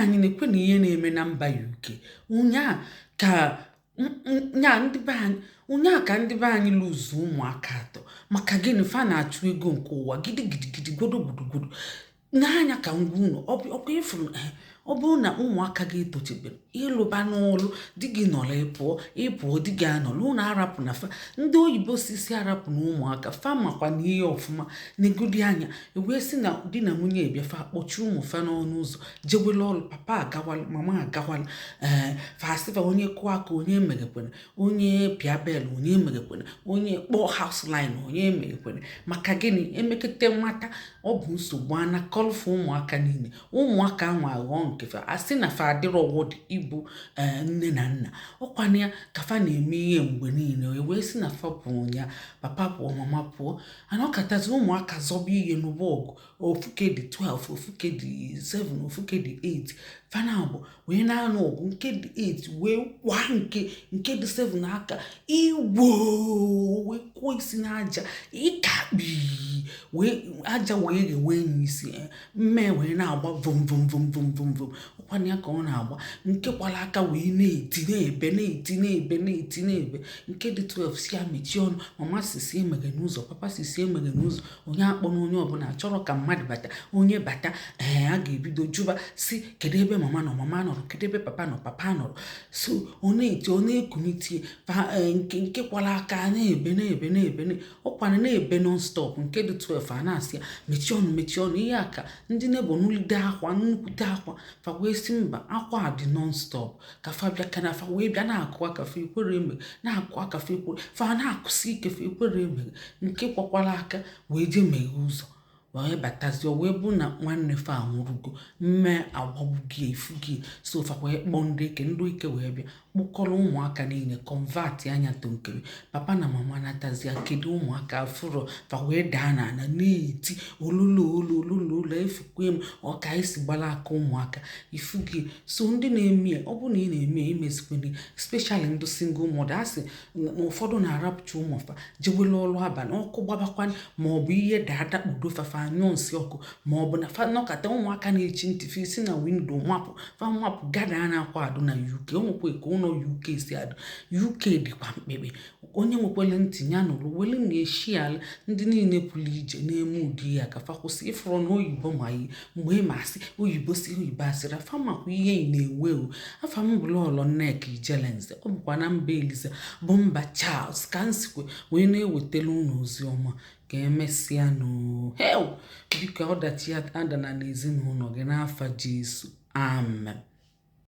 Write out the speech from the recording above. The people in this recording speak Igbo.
Anyị na-ekwe na ihe na-eme na mba UK ụnyaa ka nya ndị be anyị, ụnyaa ka ndị be anyị lose ụmụaka atọ. Maka gịnị? Fa na-achụ ego nke ụwa gidigidigidi, gwodo gwodo n'anya. Ka ngwa unu, ọkwa ịfụrụ, ọ bụrụ na ụmụaka gị etochebere ịlụba n'ọlụ, di gị nọrọ, ịpụọ, ịpụọ, di gị anọrọ, unu arapụ na fa. Ndị oyibo sisi arapụ na ụmụaka fa makwa na ihe ọfụma negodi anya. Ewee sị na di na nwunye bịa, fa kpọchie ụmụ fa n'ọnụ ụzọ, jewele ọlụ. Papa agawala, mama agawala. Ee, fa asịfa onye kụọ aka, onye emeghekwene, onye pịa bell, onye emeghekwene, onye kpọọ house line, onye emeghekwene. Maka gịnị? Emekete nwata, ọ bụ nsogbu anakọlụfe ụmụaka niile. Ụmụaka ahụ aghọọ nke fa, asị na fa adịrọ wọdị ịbụ nne na nna. Ọkwana ya ka fa na-eme ihe mgbe niile. Wee sị na fa pụọ ya, papa pụọ, mama pụọ, anọkọtazi ụmụaka zọba ihe n'ụba ọgụ. Ofuke dị 12, ofuke dị 7, ofuke dị 8. Fana bụ wee na-anụ ọgụ. Nke dị 8 wee kwa nke dị 7 aka igwo, wee kụọ isi n'aja ịkakpi, wee aja wee ghewe enyi isi mme, wee na-agba vom vom vom vom vom vom. Ọkwana ya ka ọ na-agba. Nke kwara aka wee na-eti, na-ebe, na-eti, na-ebe, na-eti, na-ebe. Nke dị 12 si ya mechie ọnụ. Mama sisi emeghe n'ụzọ, papa sisi emeghe n'ụzọ, onye akpọ na onye ọbụla chọrọ ka mmadụ bata. Onye bata, ee, a ga-ebido jụba si, kedu ebe mama nọ? Mama nọrọ. Kedu ebe papa nọ? Papa nọrọ. So ọ na-eti, ọ na-ekunitie nke kwara aka na-ebe, na-ebe, na-ebe, ọkwana na-ebe non-stop. Nke dị 12 a na-asị ya mechie ọnụ, mechie ọnụ. Ihe a ka ndị nebo nụlide akwa, nnukwute akwa. Fa wee sị mba, akwa a dị non-stop. Ka fa bịa kana, fa wee bịa na-akụ aka, fa ekwere eme, na-akụ aka, fa ekwere, fa na-akụsi ike, fa ekwere eme. Nke kwakwara aka wee jee meghee ụzọ, wee batazie, wee bụ na nwanne fa anwụrụgo. Mme agbagbugie ifugie. So fa wee kpọọ ndị ike, ndị ike wee bịa kpọkọrọ ụmụaka niile, convert anya to nkiri. Papa na mama natazia, kedu ụmụaka afụrọ? Fa wee daa n'ala na-eti ololo olo ololo olo, efukwe m ọka esi gbara aka ụmụaka ifugie. So ndị na-eme, ọ bụ na ị na-eme, imezikweni, especially ndị single mother, a sị na ụfọdụ na-arapụcha ụmụfa jewele ọrụ abalị, ọkụ gbabakwan maọbụ ihe daa dakpudo fafa, anyụọ nsị ọkụ, maọbụ na fa nọkata, ụmụaka na-echi ntị, fa isi na window mapụ, fa mapụ gada. A na-akwa adụ na UK, o nwekwa ka ụlọ UK si adụ. UK dịkwa mkpekpe. Onye nwekwara ntị ya nụrụ, wele na-eshi ala. Ndị niile pụrụ ije na-eme ụdị ya, ka fa kwụsị. Ịfụrụ na oyibo ma ihe mgbe ị ma asị oyibo si oyibo asịrị afa makwa ihe ị na-ewe o. Afa m bụ Lọlọ Nneka Ijelenze. Ọ bụkwa na mba Eliza bụ mba Charles ka m sikwe wee na-ewetara unu ozi ọma. Ka emesịa nụ. Hel, biko, ọdachi adana n'ezinụlọ gị n'afa Jesu, amen.